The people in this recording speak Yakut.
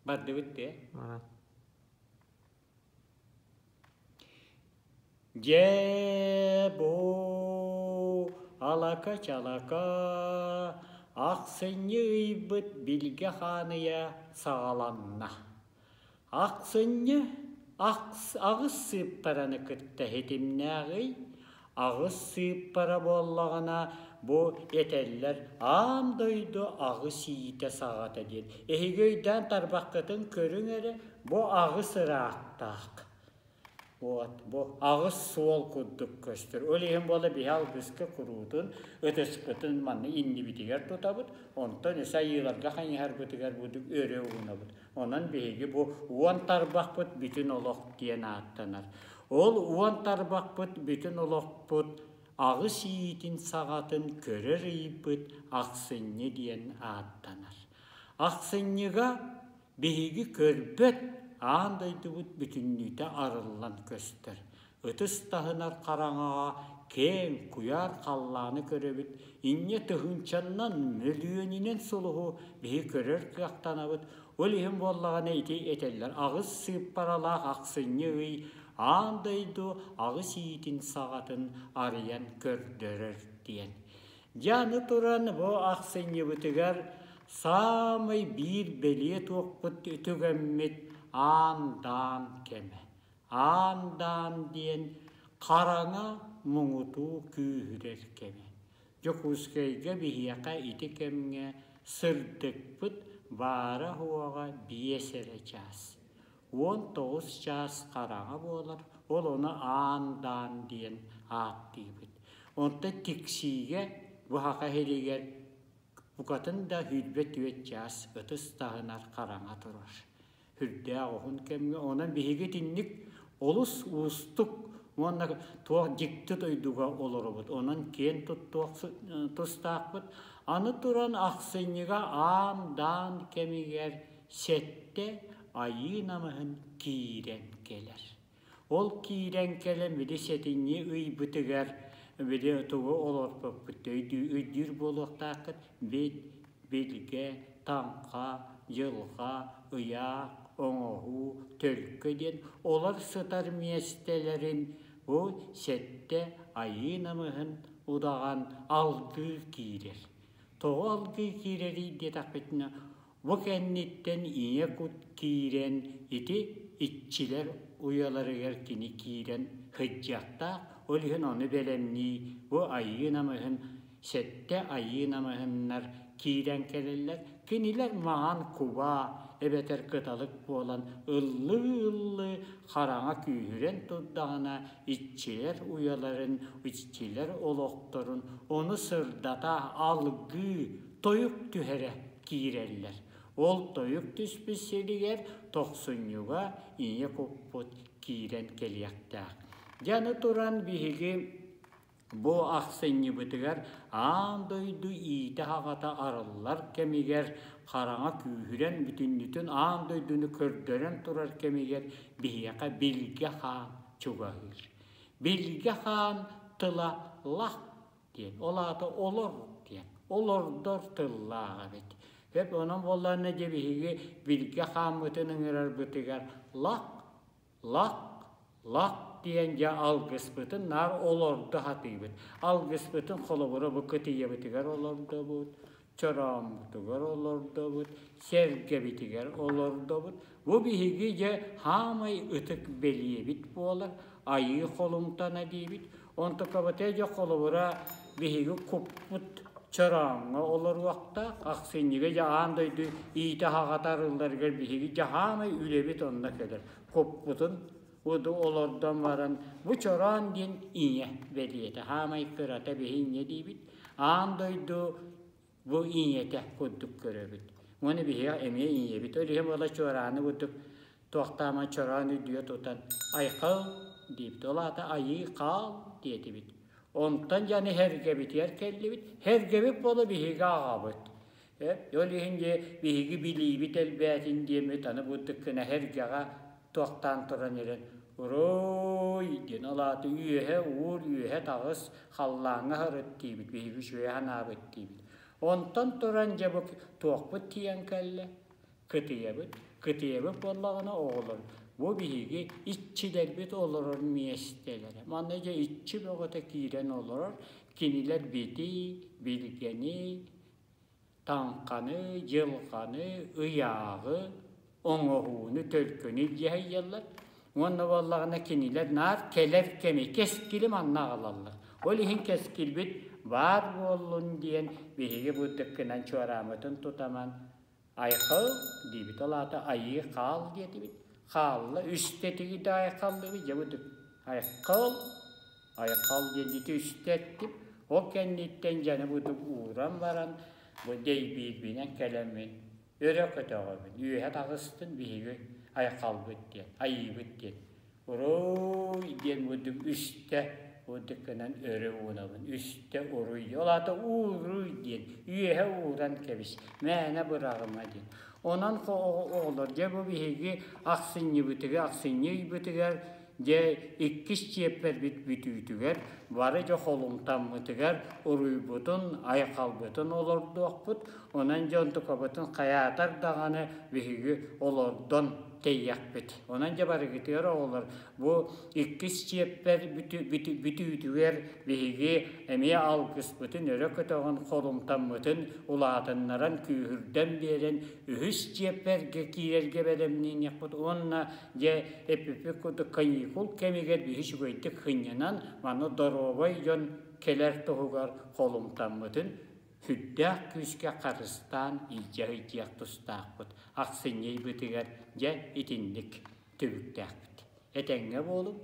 Бардыбыт дии. Дьэ бу алака-чалака ахсынньы ыйбыт билгэ хааныйа саҕаланна. Ахсынньы аҕыс сыыппараны кытта ситимнээҕий? Аҕыс сыыппара буоллаҕына, бу этэллэр аан дойду аҕыс иитэ саҕата диэн. Эһиги өйдөөн тарбаххытын көрүҥ эрэ, бу аҕыс ыраахтаах. Вот, бу аҕыс суол курдук көстөр. Ол иһин буола биһи алгыска куруутун, ытыспытын манна иннибитигэр тутабыт, онтон өссө айыыларга хайыһарбытыгар будук өрө уунабыт. Онон биһиги бу уон тарбахпыт бүтүн олох диэн ааттанар. Ол уон тарбахпыт бүтүн олохпут аҕыс иитин саҕатын көрөр ыйбыт ахсынньы диэн ааттанар. Ахсынньыга Биһиги көрбөт аан дойдубут бүтүннүүтэ арыллан көстөр. Ытыс таһынар хараҥаҕа киэҥ куйаар халлааны көрөбүт, инньэ тыһыынчаннан, мөлүйүөнүнэн сулуһу биһи көрөр кыахтанабыт. Ол иһин буоллаҕына ити этэллэр аҕыс сыыппаралаах ахсынньы ый аан дойду аҕыс иитин саҕатын арыйан көрдөрөр диэн. Дьэ аны туран бу ахсынньыбытыгар саамай биир бэлиэ туохпут түгэммит аан-даан кэмэ. Аан-даан диэн хараҥа муҥутуу күүһүрэр кэмэ. Дьокуускайга биһиэхэ ити кэмҥэ сырдыкпыт баара-суоҕа биэс эрэ чаас. 19 чаас хараҥа буолар, ол ону аан-даан диэн ааттыыбыт. Онтон Тиксиигэ, бу Саха сиригэр букатын да 24 чаас ытыс таһынар хараҥа турар. Сүрдээх уһун кэмҥэ. Онон биһиги итинник олус уустук уонна туох дьикти дойдуга олоробут. Онон киэн туттуох тустаахпыт. Аны туран ахсынньыга аан-даан кэмигэр сэттэ айыы намыһын киирэн кэлэр. Ол киирэн кэлэн били сэтинньи ыйбытыгар били тугу олорбоппут өйдүүр буолуохтааххыт бит, билгэ, таҥха, дьылҕа, ыйаах, оҥоһуу, төлкө диэн олор сытар миэстэлэрин бу сэттэ айыы намыһын удаҕан алгыы киирэр. Тоҕо алгыы киирэрий диэтэхпитинэ Бу кэнниттэн ийэ кут киирэн ити иччилэр уйаларыгар кини киирэн сылдьыахтаах, ол иһин ону бэлэмнии бу айыы намыһын сэттэ айыы намыһыннар киирэн кэлэллэр. Кинилэр маҥан куба эбэтэр кыталык буолан ыллыы-ыллыы хараҥа күүһүрэн турдаҕына иччилэр уйаларын, иччилэр олохторун ону сырдата, алгыы, тойук түһэрэ киирэллэр. Ол тойук түспүт сиригэр тохсунньуга ийэ куппут киирэн кэлиэхтээх. Дьэ аны туран биһиги бу ахсынньыбытыгар аан дойду иитэ-аҕата арыллар кэмигэр хараҥа күүһүрэн бүтүннүтүн аан дойдуну көрдөрөн турар кэмигэр биһиэхэ Билгэ хаан чугаһыыр. Билгэ хаан тыла лах диэн. Ол аата олор диэн. Олордор тыллаах эбит. Сөп онон буоллаҕына дьэ биһиги билгэ хааммытын ыҥырарбытыгар лах, лах, лах диэн дьэ алгыспытын наар олордо сатыыбыт. Алгыспытын холобура бу кытыйабытыгар олордобут, чорооммутугар олордобут, сэргэбитигэр олордобут. Бу биһиги дьэ хаамай ытык бэлиэбит буолар, айыы холумтана диибит. Онтукабыта дьэ холобура биһиги куппут чорооҥҥо олоруохтаах, ахсынньыга дьэ аан дойду иитэ-аһаҕата арылларыгар биһиги дьэ хаамай үлэбит онно кэлэр. Куппутун уду олордон баран бу чороон диэн ийэ бэлиэтэ, хаамай кырата биһи инньэ диибит. Аан дойду бу ийэтэ курдук көрөбүт. Уонна биһиэхэ эмиэ ийэбит. Ол иһин буола чуорааны курдук туохтаама чороон үрдүгэ тутан айхал диибит. Ол аата айыы хаал диэтибит. Онтон дьаны һэргэбитигэр кэллибит. Һэргэбит буола биһиги аҕабыт. Ол иһин дьэ биһиги билиибит элбээтин диэммит аны бурдук гына һэргэҕэ туохтаан туран эрэн Уруй диэн ол аата үөһэ уур, үөһэ таҕыс, халлааҥҥа сырыт диибит, биһиги үчүгэй санаабыт диибит. Онтон туран дьэ бу туохпут тиийэн кэллэ? Кытыйабыт. Кытыйабыт буоллаҕына оҕолор бу биһиги иччилэрбит олорор миэстэлэрэ. Манна дьэ иччи бөҕөтө киирэн олорор. Кинилэр бити, билгэни, таҥханы, дьылҕаны, ыйааҕы, оҥоһууну, төлкөнү дьаһайаллар. Уонна буоллаҕына кинилэр наар кэлэр кэми, кэскили манна аҕалаллар. Ол иһин кэскилбит баар буоллун диэн биһиги бу тыккынан чуорааммытын тутаман Айхал диэбит, ол аата айыы хаал диэтибит. Хаалла, үстэ тигитэ айхаллыбыт, дьэ бу айхал, айхал диэн ити үстэ эттим. Ол кэнниттэн дьаны бутук ууран баран, бу дэйбиирбинэн кэлэммин өрө көтөҕөбүн, үөһэ таҕыстын биһиги айхалбыт диэн, айыыбыт диэн. Уруй диэн курдук үстэ курдук гынан өрө уунабын. Үстэ уруй. Ол аата ууруй диэн үөһэ ууран кэбис. Мээнэ быраҕыма диэн. Онон оҕолор дьэ бу биһиги ахсынньыбытыгар, ахсынньы ыйбытыгар дьэ иккис чиэппэрбит бүтүүтүгэр бары дьэ холумтаммытыгар уруйбутун, айхалбытын олордуохпут. Онон дьэ онтукабытын хайаатар даҕаны биһиги олордон тэйиэхпит. Онон дьэ барыгытыгар оҕолор бу иккис чиэппэр бүтүүтүгэр биһиги эмиэ алгыспытын өрө көтөҕөн холумтаммытын улаатыннаран күүһүрдэн биэрэн үһүс чиэппэргэ киирэргэ бэлэмниниэхпит уонна дьэ эппиппит курдук каникул кэмигэр биһи үчүгэйдик сынньанан маны доруобай дьон кэлэр туһугар холумтаммытын сүрдээх күүскэ харыстаан илдьэ сылдьыах тустаахпыт. Ахсынньы ыйбытыгар дьэ итинник түбүктээхпит. Этэҥҥэ буолуҥ.